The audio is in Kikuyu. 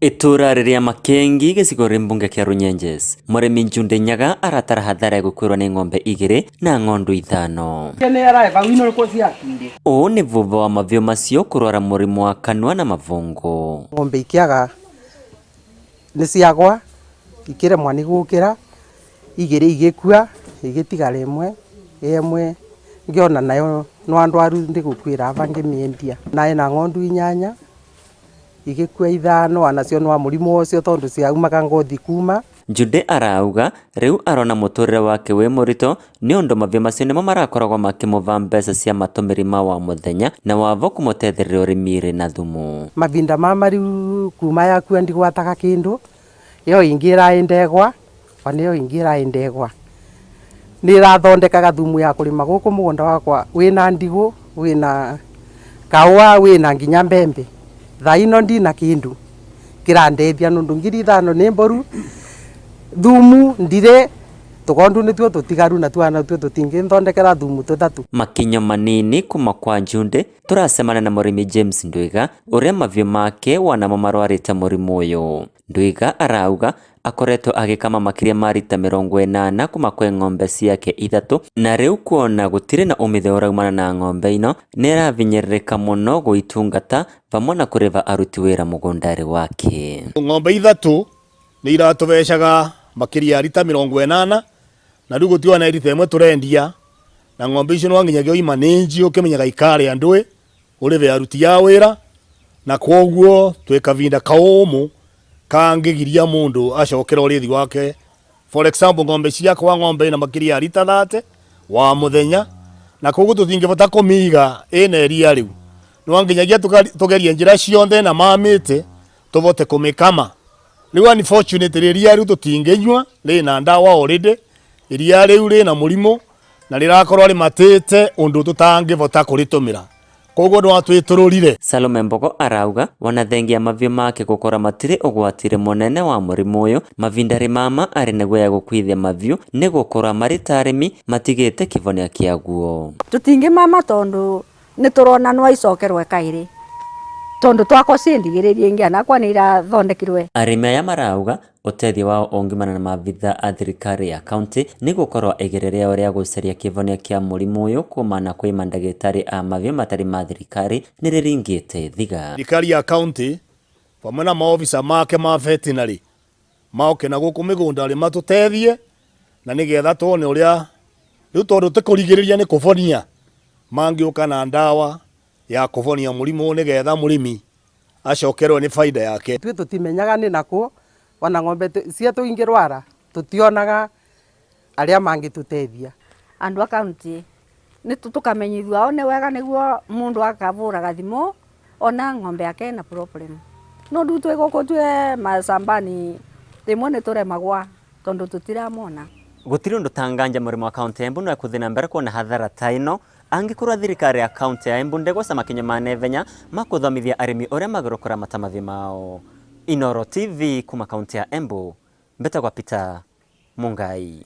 Itũra rĩrĩa Makengi gĩcigo rĩ mbunge kĩa Runyenjes mũrĩmi Njunde Nyaga aratara hathara ya gũkuĩrwo nĩ ng'ombe igĩrĩ na ng'ondu ithano. Ũũ nĩ thutha wa mahiũ macio kũrwara mũrimũ wa kanua na mabũngũ. Ng'ombe ikĩaga nĩ ciagwa ikĩremwo nĩ gũkĩra, igĩrĩ igĩkua igĩtigara ĩmwe, ĩmwe ngĩona nayo no ndwaru ndĩgũkuĩra aba ngĩmĩendia. Na ĩna ng'ondu inyanya igĩkua ithano onacio no mũrimũ ũcio tondũ ciaumaga ngothi kuma. Njunde arauga rĩu arona mũtũrĩre wake wĩ mũritũ nĩ ũndũ mahiũ macio nĩmo marakoragwo makĩmũva mbeca cia matũmĩri ma wa mũthenya na wavo kũmũteithĩrĩria ũrĩmi-rĩ na thumu. Mavinda mama rĩu kuma yakua ndigwataga kĩndũ, ĩyo ĩngĩ ĩraĩ ndegwa ona ĩyo ĩngĩ ĩraĩ ndegwa. Nĩ ĩrathondekaga thumu ya kũrĩma gũkũ mũgũnda wakwa wĩna ndigũ, wĩna kahũa, wĩna nginya mbembe. Thaa ino ndina kĩndũ kĩrandeithia nũndũ 5,000 nĩ mboru, thumu ndirĩ, tũgondu nĩtuo tũtigaru natuo natuo tũtingĩthondekera thumu tũthatũ. Makinyo manini kuma kwa Njunde tũracemania na mũrĩmi James Ndwiga ũrĩa mahiũ make wanamo marwarĩte mũrimũ ũyũ. Ndwiga arauga akoretwo agĩkama makĩria ma rita 80 kuma kwĩ ng'ombe ciake ithatũ na rĩu kuona gũtirĩ na umithio ũraumana na ng'ombe ino nĩaravinyĩrĩrĩka mũno gũitungata vamwe na kũrĩva aruti wĩra mũgũnda-rĩ wake. Ng'ombe ithatũ nĩ iratũbecaga makĩria ya rita 80 na rĩu gũtirĩ ona rita ĩmwe tũrendia na ng'ombe icio no nginyagia oima nĩ njiũ ũkĩmenyaga ikarĩa ndũĩ ũrĩve aruti a wĩra na koguo twĩ kavinda kaũmũ kangĩgiria mũndũ acokere ũrĩthi wake. For example, ng'ombe ciakwa, ng'ombe ĩna makĩria ya rita 30 wa mũthenya na koguo tũtingĩbota kũmĩiga ĩna iria rĩu no nginyagia tũgerie njĩra cionthe na mamĩte tũvote kũmĩkama. Rĩu unfortunately iria rĩu tũtingĩnyua, rĩna ndawa already, iria rĩu rĩna mũrimũ na rĩrakorwo rĩmatĩte ũndũ tũtangĩvota kũrĩtũmĩra, koguo no atwĩtũrũrire. Salome Mbogo arauga wona thengia mahiũ make gũkorwo matirĩ ũgwati-rĩ mũnene wa mũrimũ ũyũ mavinda rĩ mama arĩ na guoya gũkuithia mahiũ nĩ gũkorwo marĩ ta arĩmi matigĩte kĩvonia kĩaguo. Tũtingĩmama tondũ nĩ tũrona no icokerwe kaĩrĩ tondũ twakwa ciĩndigĩrĩrie ingĩ anakwa nĩ irathondekirwe. Arĩmi aya marauga ũteithio wao ũngiumana na maabitha a thirikari ya kaunti nĩ gũkorwo igerio rĩao rĩa gũcaria kĩvonia kĩa mũrimũ ũyũ kumana kwĩ mandagĩtarĩ a mahiũ matarĩ ma thirikari nĩ rĩringĩte thiga. Thirikari ya kaunti vamwe na maofisa make ma veterinary maoke na gũkũ mĩgũnda rĩ matũteithie na nĩgetha tuone ũrĩa rĩu tondũ ti kũrigĩrĩria nĩ kũvonia mangĩũka na ndawa ya kũvonia mũrimũ nĩgetha mũrĩmi acokerwo nĩ baida yake. Ithuĩ tũtimenyaga nĩ nakũ ona ng'ombe cietũ ingĩrwara tũtionaga arĩa mangĩtũteithia. Andũ a kaunti nĩ tũkamenyithio o nĩ wega nĩguo mũndũ akavũraga thimũ ona ng'ombe yake ĩna problem. No rĩu twĩ gũkũ twĩ macambani rĩmwe nĩ tũremagwa tondũ tũtiramona. Gũtirĩ ũndũ ta nganja mũrĩmi wa kaunti ya Embu no ekũthiĩ na mbere kuona hathara ta ĩno angĩkorwo thirikari ya kaunti ya Embu ndĩgũca makinya ma naihenya ma kũthomithia arĩmi ũrĩa magĩrĩirwo kũramata mahiũ mao. Inooro TV kuma kaunti ya Embu, mbĩtagwo Peter Mungai.